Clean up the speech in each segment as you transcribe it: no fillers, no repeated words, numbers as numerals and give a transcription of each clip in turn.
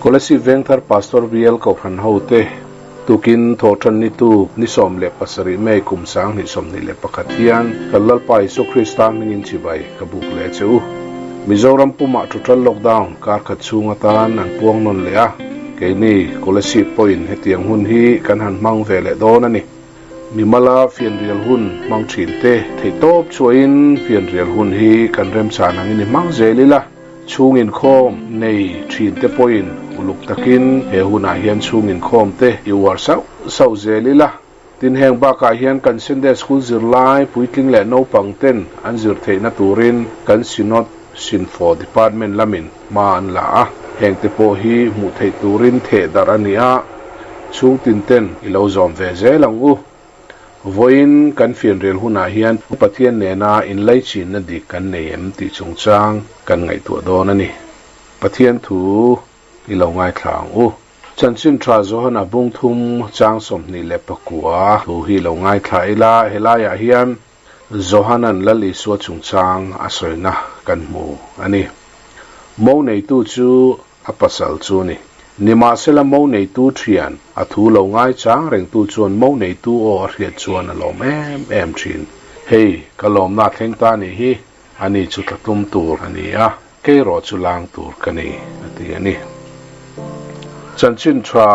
Kolasib Vengthar Pastor Bial Kohhran hote tukin thawhṭan ni tuk ni 17 May kum 2021 hian kan Lalpa Isua Krista hmingin chibai ka buk leh che u. Mizoram pumah total lockdown kar khat chhung atan an puang nawn leh a, keini Kolasib pawhin hetiang hun hi kan han hmang ve leh dawn a ni. Mimala fianrial hun hmang thin te theihtawp chhuahin fianrial hun hi kan remchhan angin i hmang zel ila, chhung inkhawm nei thin te pawhin uluk takin he hunah hian chhung inkhawm te i uar sauh sauh zel ila. Tin, heng bakah hian kan Sunday School zirlai puitling leh naupang ten an zir theihna turin kan Synod Sinfo Department lamin hma an la a, heng te pawh hi hmuh theih turin theh darh a ni a, chhung tin ten i lo zawm ve zel ang u. Vawiin kan fianrial hunah hian Pathian nena inlaichinna dik kan nei em tih chungchang kan ngaihtuah dawn a ni. Pathian thu i lo ngaithla ang u. Chanchin tha Johana bung thum chang 29 thu hi lo ngaithla ila, helaiah hian Johanan Lal Isua chungchang a sawina kan hmu a ni. Mo neitu chu a pasal chu a ni. Nimahsela mo neitu thian a thu lo ngaichang rengtu chuan mo neitu aw a hriat chuan a lawm em em thin. Hei, ka lawmna thleng ta nih hi, ani chu tla tum tur a ni a, kei rawh chu lang tur ka ni, a ti a ni. Chanchin tha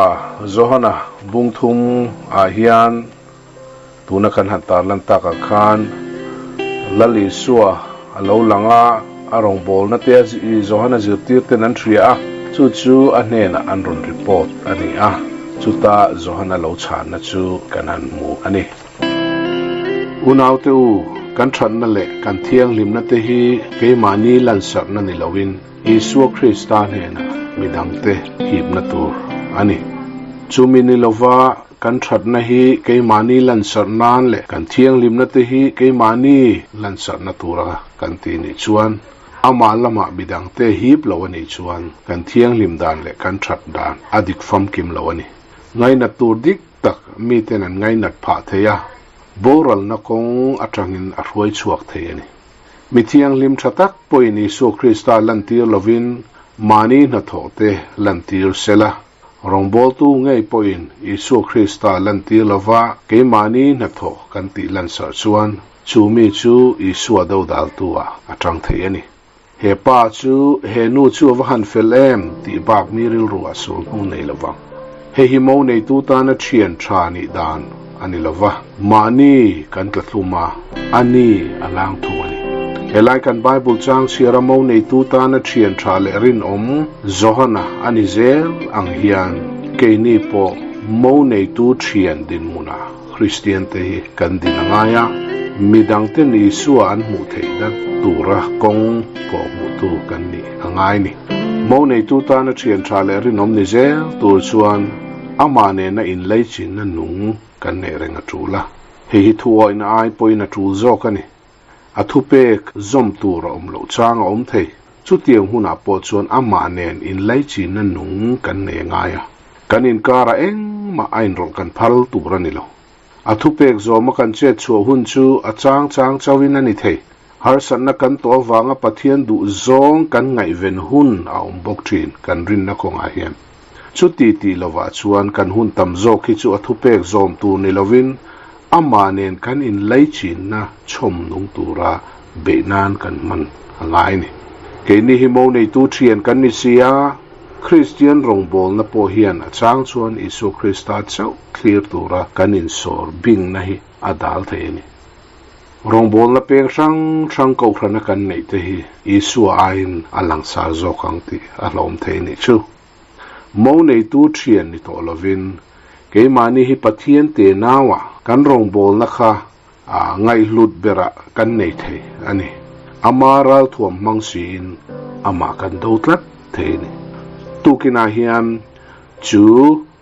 Johana bung thum ah hian Tuna kan han tarlan takah khan Lal Isua a lo lang a, a rawngbawlna te a Johana zirtir ten an hria a, chu chu a hnenah an rawn report a ni a, chuta Johana lo chhanna chu kan han hmu a ni. Unaute u, kan thatna leh kan thianghlimna te hi keimahni lansarhna ni loin Isua Krista hnenah midangte hipna tur a ni. Chumi ni lova Kan thatna hi keimahni lansarh nan leh kan thianghlimna te hi keimahni lansarhna tura kan ti nih chuan amah lamah midangte hip lo a nih chuan kan thianghlim dan leh kan that dan a dik famkim lo a ni. Ngainat tur dik tak miten an ngainat phah thei a, boralna kawng atangin a hruai chhuak thei a ni. Mi thianghlim tha tak pawhin Isua Krista lantir lovin mahni hnathawhte lantir sela. Rawngbawltu ngei pawhin Isua Krista lantir lova keimahni hnathawh kan tih lansarh chuan chu mi chu Isua dodaltu-ah a tang thei a ni. He pa chu he nu chu a va han fel em tih bak mi rilruah sul hnu nei lo vang. Hei hi mo neitu tana thian tha nih dan a ni lo va, mahni kan tla tlum a, a ni a lang thung a ni. Helai kan Bible chang chhiara mo neitu tana thian tha leh rinawm Johana a ni zel ang hian keini pawh mo neitu thian dinhmuna Kristian te hi kan din a ngai a, midangte Isua an hmuh theihna tura kawng pawh hmuhtu kan nih a ngai ni. Mo neitu tana thian tha leh rinawm ni zel tur chuan amah nena inleichinna nung kan neih reng a tul a, hei hi thuawihna ai pawhin a tul zawk a ni. A thupek zawm tur a awm loh chang a awm thei. Chutiang hunah pawh chuan amah nen inleichinna nung kan nei a ngai a, kan inkarah engmah a inrawlh kan phal tur a ni lo. A thupek zawma kan chet chhuah hun chu a chang chang chauhin a ni thei. Harsatna kan tawh avanga Pathian duh zawng kan ngaihven hun a awm bawk thin kan rinna kawngah hian. Chuti tih lovah chuan kan hun tam zawk hi chu a thupek zawm tur ni lovin amah nen kan inlaichinna chhawm nung tura beih nan kan hman a ngai a ni. Keini hi mo neitu thian kan ni si a, Kristian rawngbawlna pawh hian a chang chuan Isua Krista chauh thlir tura kan insawr bingna hi a dal thei a ni. Rawngbawlna peng hrang hrang kohhrana kan neih te hi Isua aiin a langsar zawk ang tih a hlawm thei nih chu. Mo neitu thian ni tawh lovin keimahni hi Pathian te nauah kan rawngbawlna kha a ngaihhlut berah kan nei thei a ni. Ama ralthuam hmang siin amah kan do tlat thei a ni. Tukinah hian Chu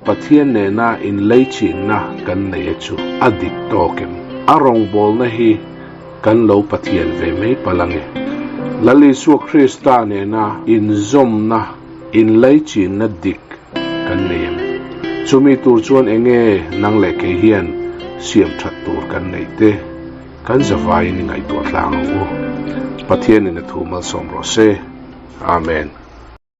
Pathian nena inleichinna kan nei a chu a dik tawk em? A rawngbawlna hi kan lo Pathian ve mai palh ange. Lal Isua Krista nena inzawmna, inleichinna dik kan nei em? Chumi tur chuan enge nang leh kei hian siam that tur kan neih te kan zavaiin i ngaihtuah tlang ang u. Pathianin a thu malsawm rawh se. Amen.